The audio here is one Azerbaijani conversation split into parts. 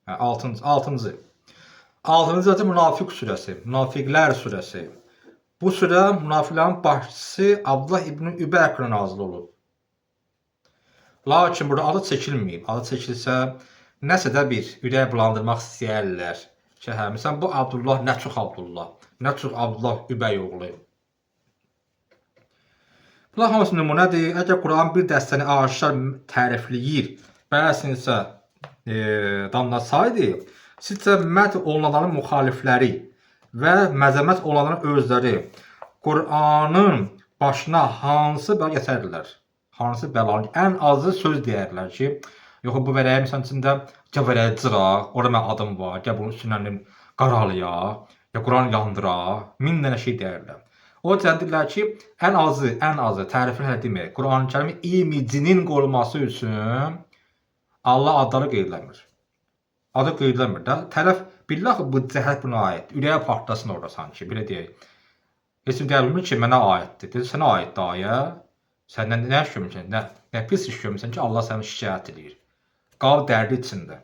Hə, 6-cı. 6-cı adı Münafiq surəsi, Münafiqlər surəsi. Bu surə münafiqlərin başçısı Abdullah ibn Übey haqqında nazil olub. Lakin burada adı çəkilməyib. Adı çəkilsə, nəsə də bir ürək bulandırmaq istəyərlər. Ki, hə, məsələn, bu Abdullah nə çox Abdullah, nə çox Abdullah Übey oğlu. Bunlar hamısı nümunədir. Əgər Quran bir dəstəni aşikar tərifləyir, bəzisini isə damlasaydı, sizcə mədh olunanların müxalifləri və məzəmmət olunanların özləri Qur'anın başına hansı bəla gətirdilər? Hansı bəlanı? Ən azı söz deyərlər ki, yox bu vərəyi məsələn içində gəl vərəyi cıraq, orada mənim adım var, gəl bunun üstündən qaralayaq, ya Quran yandıraq, min dənə şey deyərlər. O cəhətdirlər ki, ən azı tərifini hələ demək, Quran-ı Kərimin imicinin qorunması üçün Allah adları qeydləmir. Adı qeydləmir də. Tərəf billah bu cəhət buna aiddir. Ürəyə partlasın orada sanki, belə deyək. Heç kim deyə bilmir ki, mənə aiddir. Dedi, sənə aiddir ayə. Səndən nə iş görmüsən, nə pis iş görmüsən ki, Allah səni şikayət eləyir. Qal dərdi içində.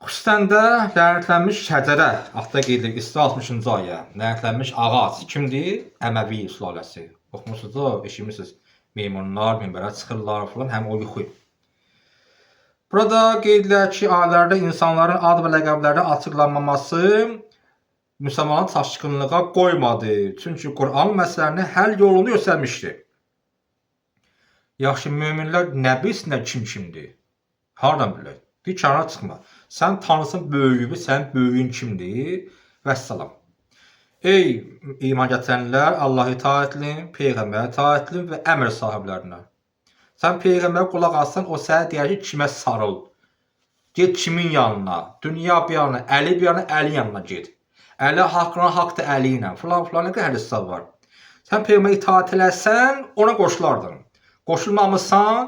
Xüsusən də lənətlənmiş şəcərə, altda qeyd edilir, İsra 60-cı ayə. Lənətlənmiş ağac kimdir? Əməvi sülaləsi. Oxumusunuz da, eşitmisiniz. Meymunlar minbərə çıxırlar filan, həm o yuxu. Burada qeyd edilir ki, ayələrdə insanların ad və ləqəblərinin açıqlanmaması müsəlmanları çaşqınlığa qoymadı. Çünki Quran məsələni həll yolunu göstərmişdi. Yaxşı, möminlər nə bilsinlər kim kimdir? Hardan bilək? Bir kənara çıxma. Sən tanısın böyüyü, sənin böyüyün kimdir? Vəssalam. Ey iman gətirənlər, Allah'a itaət edin, Peyğəmbərə itaət edin və əmr sahiblərinə. Sən Peyğəmbərə qulaq assan, o sənə deyər ki, kimə sarıl? Get kimin yanına? Dünya bir yana, Əli bir yana, Əli yanına get. Əli haqqına, haqq da Əli ilə. Filan filan nə qədər hədislər var. Sən Peyğəmbərə itaət eləsən, ona qoşulardın. Qoşulmamısan,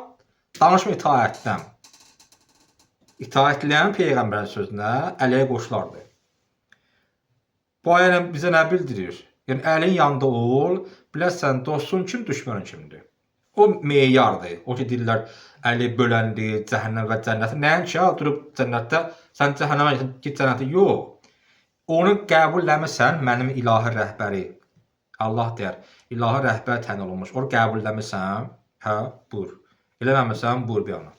danışma itaətdən. İtaət eləyən Peyğəmbərin sözünə Əliyə qoşulardı. Bu ayə bizə nə bildirir? Yəni Əlin yanında ol, biləsən dostun kim, düşmənin kimdir. O meyardır. O ki deyirlər Əli böləndi, cəhənnəm və cənnətə. Nəinki ya, durub cənnətdə, sən cəhənnəmə get cənnətə. Yox. Onu qəbul eləmirsən, mənim ilahi rəhbəri. Allah deyər, ilahi rəhbər təyin olunmuş. Onu qəbul eləmirsən, hə, buyur. Eləməmirsən, buyur bir yana.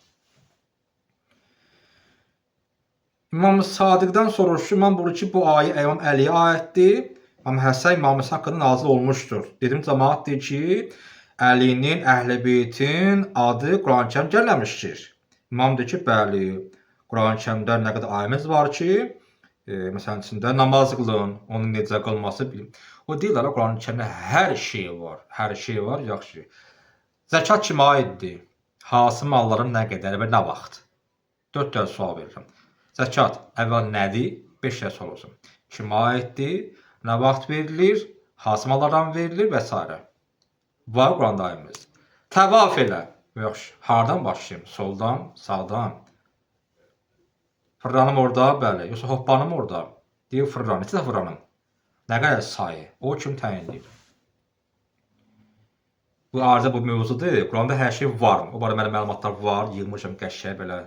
İmam Sadiqdən soruşdu, İmam buyurur ki, bu ayə İmam Əliyə aiddir. İmam Həsən, İmam Həsən haqqında nazil olmuşdur. Dedim, cəmaət deyir ki, Əlinin, Əhl-i Beytin adı Quran-ı Kərim gəlməmişdir. İmam deyir ki, bəli, Quran-ı Kərimdə nə qədər ayəmiz var ki, məsələn içində namaz qılın, onun necə qılması bilim. O deyirlər, Quran-ı Kərimdə hər şey var, hər şey var, yaxşı. Zəkat kimə aiddir? Hansı malların nə qədər və nə vaxt? 4 dənə sual verirəm. Zəkat əvvəl nədir? 5 dənə sual olsun. Kimə aiddir? Nə vaxt verilir? Hansı mallardan verilir və s. Var Quranda ayəmiz. Təvaf elə. Yaxşı. Hardan başlayım? Soldan, sağdan. Fırlanım orada, bəli. Yoxsa hoppanım orada. Deyir fırlan. Neçə də fırlanım? Nə qədər sayı? O kim təyin edir? Bu arıza bu mövzudur. Quranda hər şey var. O barədə mənim məlumatlar var. Yığmışam qəşəng belə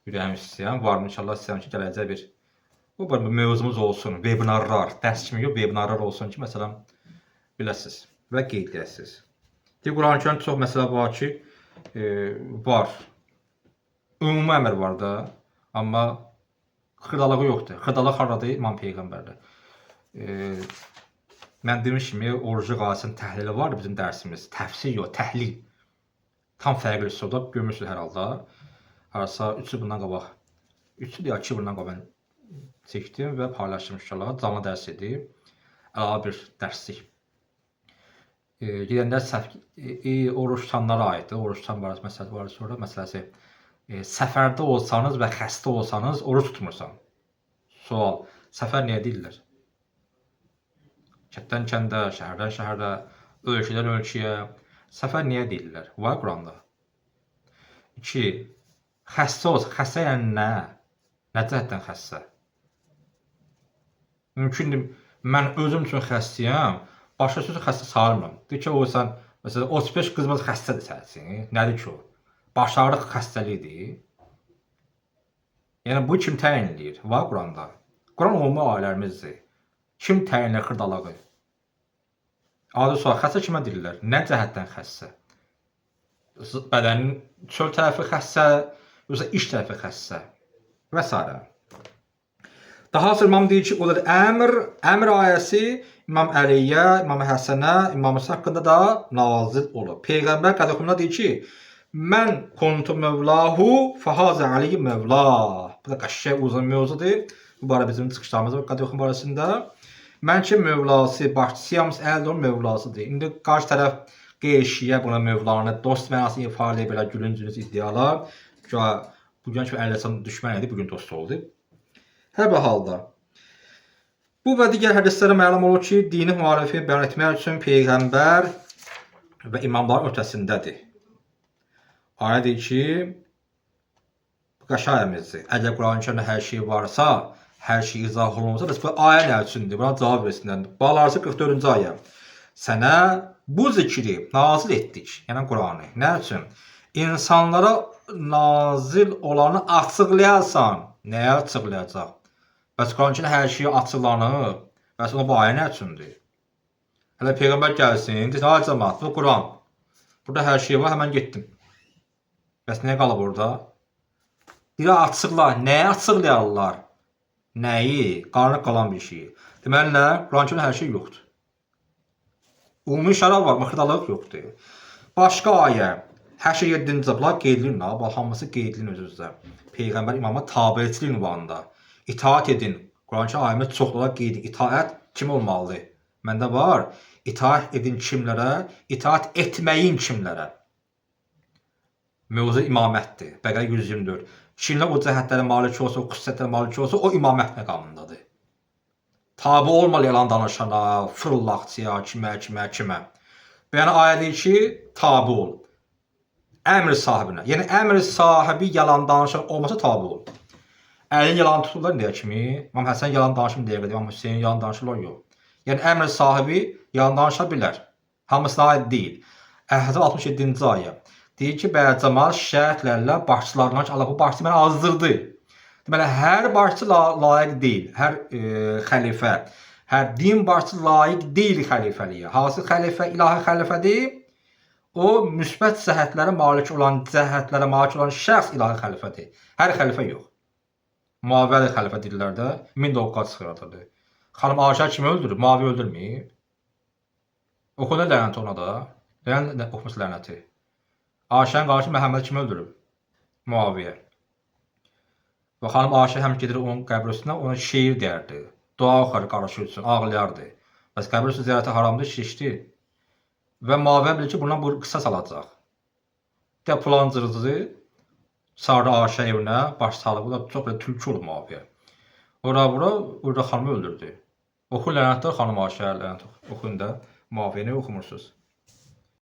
ürəyim istəyən. Var inşallah istəyirəm ki, gələcək bir bu barədə mövzumuz olsun. Webinarlar, dərs kimi yox, webinarlar olsun ki, məsələn biləsiniz və qeyd edəsiniz. Deyir, Quran-ı Kərimdə çox məsələ var ki, var. Ümumi əmr var da, amma xırdalığı yoxdur. Xırdalıq hardadır? İmam Peyğəmbərdə. Mən demişim ki, orucu qaləsinin təhlili var bizim dərsimiz. Təfsir yox, təhlil. Tam fərqli üsulda görmürsünüz hər halda. Harasa 3 il bundan qabaq, 3 il ya 2 il bundan qabaq mən çəkdim və paylaşdım inşallah. Canlı dərs idi. Əla bir dərslik. Gedəndə səhv oruç tutanlara aiddir. Oruç tutan var, məsələ var sonra məsələsi. Səfərdə olsanız və xəstə olsanız oruç tutmursan. Sual: səfər niyə deyirlər? Kənddən kəndə, şəhərdən şəhərə, ölkədən ölkəyə. Səfər niyə deyirlər? Var Quranda. 2. Xəstə olsa, xəstə yəni nə? Nə cəhətdən xəstə? Mümkündür, mən özüm üçün xəstəyəm, başqası üçün xəstə sayılmıram. Deyir ki, o sən, məsələn, 35 qızmaz xəstədir sənin üçün. Nədir ki o? Baş ağrı xəstəlikdir. Yəni bu kim təyin eləyir? Var Quranda. Quran ümumi ayələrimizdir. Kim təyin eləyir xırdalığı? Adi sual, xəstə kimə deyirlər? Nə cəhətdən xəstə? Bədənin çöl tərəfi xəstə, yoxsa iç tərəfi xəstə və s. Daha sonra İmam deyir ki, olur əmr, əmr ayəsi İmam Əliyə, İmam Həsənə, İmam Hüseyn haqqında da nazil olub. Peyğəmbər Qədəxumda deyir ki, mən kuntu mövlahu fəhazə Əli mövla. Bu da qəşəng uzun mövzudur. Bu barə bizim çıxışlarımız var Qədəxum barəsində. Mən ki mövlası, başçısıyam, Əli də onun mövlasıdır. İndi qarşı tərəf qeyr-şiə buna mövlanı dost mənasını ifadə edir, belə gülüncünüz iddialar. Güya bugün ki Əli əleyhissalam düşmən idi, bugün dost oldu. Hər bir halda bu və digər hədislərə məlum olur ki, dini müharifi bəyan etmək üçün peyğəmbər və imamların ötəsindədir. Ayə deyir ki, bu qəşəng ayəmizdir. Əgər Quran-ı Kərimdə hər şey varsa, hər şey izah olunursa, bəs bu ayə nə üçündür? Buna cavab versinlər. Balarısı 44-cü ayə. Sənə bu zikri nazil etdik, yəni Quranı. Nə üçün? İnsanlara nazil olanı açıqlayasan. Nəyə açıqlayacaq? Bəs Quran-ı Kərimdə hər şey açıqlanıb. Bəs ona bu ayə nə üçündür? Hələ peyğəmbər gəlsin, desin, ay cəmaət, bu Quran. Burada hər şey var, həmən getdim. Bəs nə qalıb orada? Biri açıqla, nəyi açıqlayarlar? Nəyi? Qaranlıq qalan bir şeyi. Deməli nə? Quran-ı Kərimdə hər şey yoxdur. Ümumi şərab var, mıxırdalıq yoxdur. Başqa ayə. Həşr 7-ci bunlar qeydli nə? Bu hamısı qeydli özünüzdə. Peyğəmbər imama tabeçilik ünvanında. İtaat edin. Quran-ı Kərim ayəmiz çoxlu olaraq qeyd edir. İtaət kim olmalıdır? Məndə var. İtaat edin kimlərə? İtaat etməyin kimlərə? Mövzu imamətdir. Bəqərə 124. Kimlər o cəhətlərə malik olsa, o xüsusiyyətlərə malik olsa, o imamət məqamındadır. Tabi olmalı yalan danışana, fırlaqçıya, kimə, kimə, kimə. Yəni ayə deyir ki, tabi ol. Əmr sahibinə. Yəni əmr sahibi yalan danışan olmasa tabi ol. Əlin yalan tuturlar indiyə kimi. İmam Həsən yalan danışmır deyə qədər, İmam Hüseyn yalan danışırlar yox. Yəni əmr sahibi yalan danışa bilər. Hamısına aid deyil. Əhzab 67-ci ayə. Deyir ki, bəzi cəmaət şərtlərlə başçılarından ki, Allah bu başçı məni azdırdı. Deməli, hər başçı layiq deyil. Hər xəlifə, hər din başçısı layiq deyil xəlifəliyə. Hansı xəlifə ilahi xəlifədir? O müsbət cəhətlərə malik olan, cəhətlərə malik olan şəxs ilahi xəlifədir. Hər xəlifə yox. Müaviyə xəlifə deyirlər də, 1000 də oqqa çıxartırdı. Xanım Ayşə kimi öldürüb? Müaviyə öldürməyib. Oxu nə lənət ona da? Lənət oxumuş lənəti. Ayşənin qarşı Məhəmməd kimi öldürüb? Müaviyə. Və xanım Ayşə həm gedir onun qəbri üstünə, ona şeir deyərdi. Dua oxuyar qardaşı üçün, ağlayardı. Bəs qəbir üstü ziyarəti haramdır, şirkdir. Və Müaviyə bilir ki, bundan bu qisas alacaq. Də filan cırcızı çağırdı Ayşə evinə, baş salıb. Bu da çox belə tülkü olub Müaviyə. Ora bura, orada xanımı öldürdü. Oxu lənətlər xanım Ayşəyə lənət oxuyun da Müaviyəni oxumursunuz.